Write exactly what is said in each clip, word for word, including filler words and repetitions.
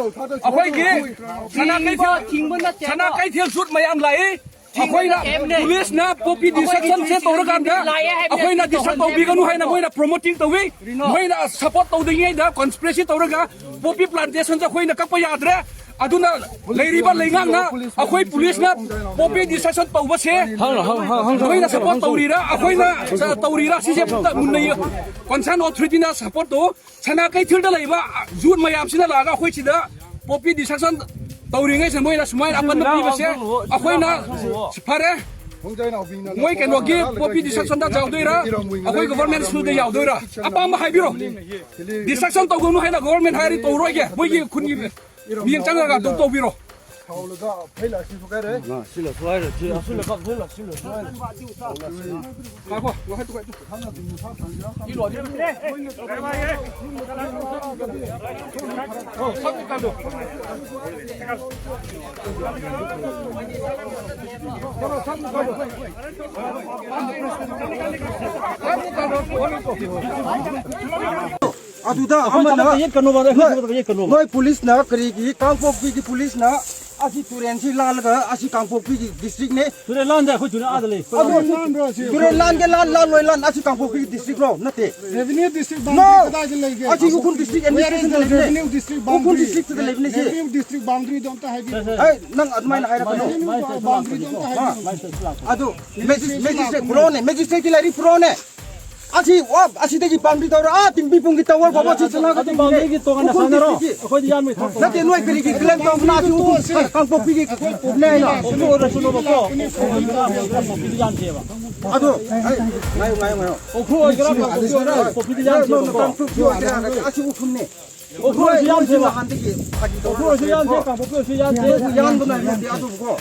ꯑꯩꯈꯣꯏꯒꯤ ꯁꯅꯥ ꯀꯩꯊꯦꯜ, ꯊꯤꯡꯕ ꯅꯠꯇꯦ꯫ ꯁꯅꯥ ꯀꯩꯊꯦꯜ ꯖꯨꯠ ꯃꯌꯥꯝ ꯂꯥꯛꯏ꯫ ꯑꯩꯈꯣꯏꯅ, ꯄꯨꯂꯤꯁꯅ ꯄꯣꯄꯤ ꯗꯤꯁꯇ꯭ꯔꯛꯁꯟꯁꯦ ꯇꯧꯔꯀꯥꯟꯗ ꯑꯩꯈꯣꯏꯅ ꯗꯤꯁꯇꯔꯕ ꯇꯧꯕꯤꯒꯅꯨ ꯍꯥꯏꯅ ꯃꯣꯏꯅ ꯄ꯭ꯔꯣꯃꯣꯇꯤꯡ ꯇꯧꯏ꯫ ꯃꯣꯏꯅ ꯁꯄꯣꯔꯠ ꯇꯧꯗ꯭ꯔꯤꯉꯩꯗ ꯀꯣꯟꯁꯄꯤꯔꯦꯁꯤ ꯇꯧꯔꯒ ꯄꯣꯄꯤ ꯄ꯭ꯂꯥꯟꯇꯦꯁꯟꯁꯦ ꯑꯩꯈꯣꯏꯅ ꯀꯛꯄ ꯌꯥꯗ꯭ꯔꯦ꯫ ꯑꯗꯨꯅ ꯂꯩꯔꯤꯕ ꯂꯩꯉꯥꯛꯅ ꯑꯩꯈꯣꯏ ꯄꯨꯂꯤꯁꯅ ꯄꯣꯄꯤ ꯗꯤꯁꯇ꯭ꯔꯛꯁꯟ ꯇꯧꯕꯁꯦ ꯍꯪꯉꯣ, ꯍꯪꯉꯣ, ꯍꯪꯉꯣ, ꯍꯪꯉꯣ, ꯃꯣꯏꯅ ꯍꯪꯉꯣ, ꯁꯄꯣꯔꯠ ꯍꯪꯉꯣ꯫ ꯇꯧꯔꯤꯔꯥ, ꯑꯩꯈꯣꯏꯅ ꯇꯧꯔꯤꯔꯥ, ꯁꯤꯁꯦ ꯑꯝꯇ ꯃꯨꯟꯅ ꯌꯦꯡ-, ꯀꯣꯟꯁꯔꯟ ꯑꯣꯊꯣꯔꯤꯇꯤꯅ ꯁꯄꯣꯔꯠ ꯇꯧ꯫ ꯁꯅꯥ ꯀꯩꯊꯦꯜꯗ ꯂꯩꯕ ꯌꯨꯠ ꯃꯌꯥꯝꯁꯤꯅ ꯂꯥꯛꯑꯒ ꯑꯩꯈꯣꯏ ꯁꯤꯗ ꯄꯣꯄꯤ ꯗꯤꯁꯇ꯭ꯔꯛꯁꯟ ꯇꯧꯔꯤꯉꯩꯁꯤꯗ ꯃꯣꯏꯅ ꯁꯨꯃꯥꯏꯅ ꯑꯄꯟꯕ ꯄꯤꯕꯁꯦ ꯑꯩꯈꯣꯏꯅ ꯐꯔꯦ꯫ ꯃꯣꯏ ꯀꯩꯅꯣꯒꯤ ꯄꯣꯄꯤ ꯗꯤꯁꯇ꯭ꯔꯛꯁꯟꯗ ꯌꯥꯎꯗꯣꯏꯔꯥ, ꯑꯩꯈꯣꯏ ꯒꯣꯚꯔꯟꯃꯦꯟ ꯁ꯭ꯀꯨꯜꯗ ꯌꯥꯎꯗꯣꯏꯔꯥ? ꯑꯄꯥꯝꯕ ꯍꯥꯏꯕꯤꯔꯣ꯫ ꯗꯤꯁꯇ꯭ꯔꯛꯁꯟ ꯇꯧꯒꯅꯨ ꯍꯥꯏꯅ ꯒꯣꯚꯔꯟꯃꯦꯟ ꯍꯥꯏꯔꯗꯤ ꯇꯧꯔꯣꯏꯒꯦ꯫ ꯃꯣꯏꯒꯤ ꯈꯨꯟꯒꯤ ꯃꯤꯠꯌꯦꯡ ꯆꯪꯉꯒ ꯑꯗꯨꯝ ꯇꯧꯕꯤꯔꯣ꯫ ꯉꯥꯏꯈꯣ, ꯉꯥꯏꯈꯣ, ꯉꯥꯏꯈꯣ꯫ ꯑꯗꯨꯗ ꯑꯩꯈꯣꯏ ꯑꯃꯅ ꯊꯕꯛꯇ ꯌꯦꯠꯀꯅꯣꯕ, ꯑꯩꯈꯣꯏ ꯅꯣꯏ, ꯊꯕꯛꯇ ꯌꯦꯠꯀꯅꯣꯕ꯫ ꯅꯣꯏ ꯄꯨꯂꯤꯁꯅ ꯀꯔꯤꯒꯤ, ꯀꯥꯡꯄꯣꯛꯄꯤꯒꯤ ꯄꯨꯂꯤꯁꯅ ꯑꯁꯤ ꯇꯨꯔꯦꯟꯁꯤ ꯂꯥꯜꯂꯒ ꯑꯁꯤ ꯀꯥꯡꯄꯣꯛꯄꯤꯒꯤ ꯗꯤꯁꯇ꯭ꯔꯤꯛꯅꯦ꯫ ꯇꯨꯔꯦꯜ ꯂꯥꯟꯗꯦ, ꯑꯩꯈꯣꯏ ꯇꯨꯔꯦꯜ ꯑꯥꯗ ꯂꯩ꯫ ꯑꯗꯨ ꯂꯥꯟꯗ꯭ꯔꯣ ꯑꯁꯤ? ꯇꯨꯔꯦꯜ ꯂꯥꯟꯒꯦ ꯂꯥꯟ, ꯂꯥꯟꯂꯣꯏ ꯂꯥꯟ, ꯑꯁꯤ ꯀꯥꯡꯄꯣꯛꯄꯤꯒꯤ ꯗꯤꯁꯇ꯭ꯔꯤꯛꯔꯣ? ꯅꯠꯇꯦ꯫ ꯔꯦꯚꯤꯅ꯭ꯌꯨ ꯗꯤꯁꯇ꯭ꯔꯤꯛ ꯅꯣ! ꯕꯥꯎꯟꯗ꯭ꯔꯤ ꯀꯗꯥꯏꯗ ꯂꯩꯒꯦ? ꯑꯁꯤ ꯎꯈ꯭ꯔꯨꯜ ꯗꯤꯁꯇ꯭ꯔꯤꯛ ꯑꯦꯗꯃꯤꯅꯤꯁꯇ꯭ꯔꯦꯁꯟꯗ ꯂꯩꯕꯅꯦ꯫ Revenue district Ukhrul boundary? ꯗꯤꯁꯇ꯭ꯔꯤꯛꯇꯨꯗ ꯂꯩꯕꯅꯦ ꯁꯤ꯫ ꯔꯦꯚꯤꯅ꯭ꯌꯨ ꯗꯤꯁꯇ꯭ꯔꯤꯛ ꯕꯥꯎꯟꯗ꯭ꯔꯤꯗꯣ ꯑꯝꯇ ꯍꯥꯏꯕꯤꯌꯨ꯫ ꯍꯦ, ꯅꯪ ꯑꯗꯨꯃꯥꯏꯅ ꯍꯥꯏꯔꯛꯀꯅꯨ꯫ ꯔꯦꯚꯤꯅ꯭ꯌꯨ ꯕꯥꯎꯟꯗ꯭ꯔꯤꯗꯣ ꯑꯝꯇ ꯍꯥꯏꯕꯤꯌꯨ꯫ ꯑꯗꯨ ꯃꯦꯖꯤꯁ-, ꯃꯦꯖꯤꯁꯇ꯭ꯔꯦꯠ ꯄꯨꯔꯛꯑꯣꯅꯦ, ꯃꯦꯖꯤꯁꯇ꯭ꯔꯦꯠꯀꯤ ꯂꯥꯏꯔꯤꯛ ꯄꯨꯔꯛꯑꯣꯅꯦ꯫ ꯑꯁꯤ, ꯑꯣ, ꯑꯁꯤꯗꯒꯤ ꯕꯥꯎꯟꯗ꯭ꯔꯤ ꯇꯧꯔ, ꯑꯥ, ꯇꯤꯡꯕꯤꯄꯨꯡꯒꯤ ꯇꯋꯔ ꯐꯥꯎꯕ ꯑꯁꯤ ꯁꯅꯥ ꯑꯗꯨ ꯀꯩꯊꯦꯜꯒꯤ ꯕꯥꯎꯟꯗ꯭ꯔꯤꯒꯤ ꯇꯣꯉꯥꯟꯅ ꯎꯈ꯭ꯔꯨꯜ ꯁꯥꯟꯅꯔꯣ꯫ ꯗꯤꯁꯇ꯭ꯔꯤꯛꯀꯤ ꯑꯩꯈꯣꯏꯗꯤ ꯌꯥꯟꯕꯒꯤ ꯊꯕꯛ ꯅꯠꯇꯦ, ꯅꯣꯏ ꯀꯔꯤꯒꯤ ꯀ꯭ꯂꯦꯝ ꯇꯧꯕꯅꯣ? ꯑꯁꯤ ꯎꯈ꯭ꯔꯨꯜ ꯀꯥꯡꯄꯣꯛꯄꯤꯒꯤ ꯀꯥꯡꯄꯣꯛꯄꯤꯅꯦ ꯍꯥꯏꯅ꯫ ꯑꯩꯈꯣꯏ ꯑꯣꯏꯔꯁꯅꯨꯕꯀꯣ꯫ ꯀꯥꯡꯄꯣꯛꯄꯤꯗꯤ ꯌꯥꯟꯗꯦꯕ꯫ ꯑꯗꯣ, ꯑꯩ, ꯉꯥꯏꯌꯨ, ꯉꯥꯏꯌꯨ, ꯉꯥꯏꯌꯨ꯫ ꯎꯈ꯭ꯔꯨꯜ ꯑꯣꯏꯒꯦꯔꯥ, ꯀꯥꯡꯄꯣꯛꯄꯤ ꯑꯣꯏꯒꯦꯔꯥ, ꯀꯥꯡꯄꯣꯛꯄꯤꯗꯤ ꯌꯥꯟꯗꯦꯕꯀꯣ꯫ ꯀꯥꯡꯄꯣꯛꯄꯤ ꯑꯣꯏꯒꯦꯔꯥ, ꯑꯁꯤ ꯎꯈ꯭ꯔꯨꯜꯅꯦ꯫ ꯎꯈ꯭ꯔꯨꯜ ꯑꯣꯏꯔꯁꯨ ꯌꯥꯟꯗꯦꯕ꯫ ꯅꯍꯥꯟꯗꯒꯤ ꯐꯥꯒꯤ ꯇꯧꯔꯒ ꯎꯈ꯭ꯔꯨꯜ ꯑꯣꯏꯔꯁꯨ ꯌꯥꯟꯗꯦ, ꯂꯩꯀꯣ꯫ ꯀꯥꯡꯄꯣꯛꯄꯤ ꯑꯣꯏꯔꯁꯨ ꯌꯥꯟꯗꯦ꯫ ꯌꯥꯟꯕ ꯅꯠꯇꯦ ꯑꯗꯨꯕꯨꯀꯣ꯫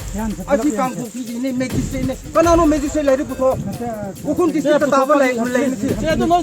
ꯑꯁꯤ ꯀꯥꯡꯄꯣꯛꯄꯤꯒꯤꯅꯦ, ꯃꯦꯖꯤꯁꯇ꯭ꯔꯦꯠꯅꯦ꯫ ꯀꯅꯥꯅꯣ ꯃꯦꯖꯤꯁꯇ꯭ꯔꯦꯠ ꯂꯥꯏꯔꯤꯛ ꯄꯨꯊꯣꯛ? ꯎꯈ꯭ꯔꯨꯜ ꯗꯤꯁꯇ꯭ꯔꯤꯛꯇ ꯇꯥꯕ ꯂꯩ, ꯂꯩ ꯃꯁꯤ꯫ ꯁꯦ, ꯑꯗꯨ ꯂꯣꯏ